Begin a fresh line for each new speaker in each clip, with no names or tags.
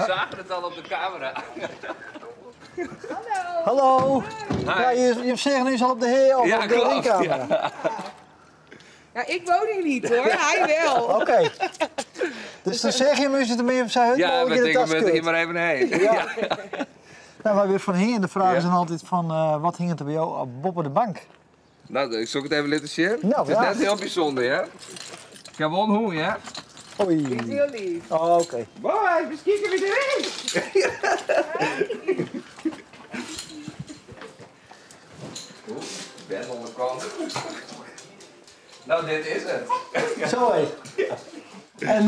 Zagen het al op de camera.
Hallo.
Hallo.
Hi.
Ja, je zegt nu al op de heer of
Ja,
op de
klopt,
ringcamera.
ja.
Ja, ik woon hier niet hoor, hij wel.
Oké. Dus dan zeg je hem, u zit ermee op zijn hut,
Ja,
maar
we
in de
denken
tas
met
kut.
hier maar even heen.
Ja. Nou, wij weer van hier en de vraag is
Ja.
dan altijd van, wat hing het er bij jou op boppen de bank?
Nou, ik zoek het even laten zien.
Nou,
het is
ja.
net heel bijzonder, hè? Ik heb wel een hoen, hè?
Oei.
Is heel lief.
Oh, oké.
Bye, misschien kunnen we erin. Oeh, ik ben aan de kant. Nou, dit is het.
Zo hé. En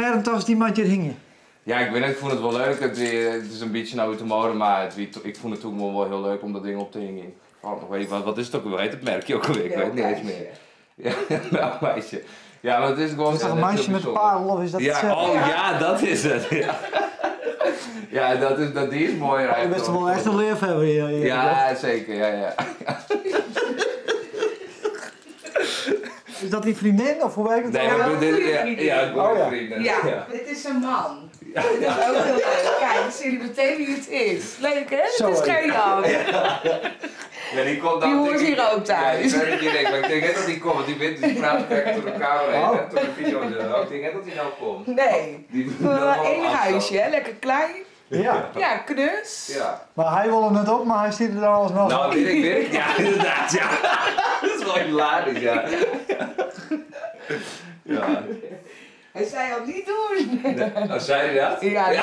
waarom toch die mandje hingen?
Ja, ik weet niet, ik vond het wel leuk. Het is een beetje nou uit de mode, maar ik vond het toen wel heel leuk om dat ding op te hingen. Oh, nog weet ik wat, wat is het ook alweer? Heet het merkje ook alweer? Ik weet het niet eens meer. Ja, melkmeisje. Ja, maar het is gewoon...
Is dat een
net heel
meisje met een
bijzonder.
parel of is dat
Ja,
hetzelfde?
oh ja, dat is het. Ja, ja die is mooier
Je bent
eigenlijk.
toch wel echt een leerfebber hier. hier.
Ja, zeker. Ja, ja.
Is dat die vriendin of hoe werkt het?
Nee,
dan?
maar
Ja,
dit,
goede
ja,
vriendin.
ja, goede
Oh, ja.
vrienden.
Ja,
Ja.
dit is een man. Dit is ook heel leuk. Kijk, dan zien jullie meteen wie het is. Leuk hè?
Zo,
Het is
hé.
geen Jan.
Ja, die komt dan,
Die hoort
denk ik-
hier ook thuis.
Ja, ik weet het niet, denk, maar ik denk net dat die komt, want die, wint, die praat ook door de kamer heen,
Oh.
hè, door de video. en zo. Ik denk net dat hij nou komt.
Nee.
Die
Wel
wel
een enig
afstand.
huisje hè, lekker klein.
Ja.
Ja, knus.
Ja.
Maar hij wil hem net op, maar hij ziet er dan alsnog.
Nou, weet ik, weet ik. Ja, inderdaad, ja. Dat is wel hilarisch, ja. Ja.
Hij zei al niet doen.
Oh, zei hij dat?
Ja,
ja.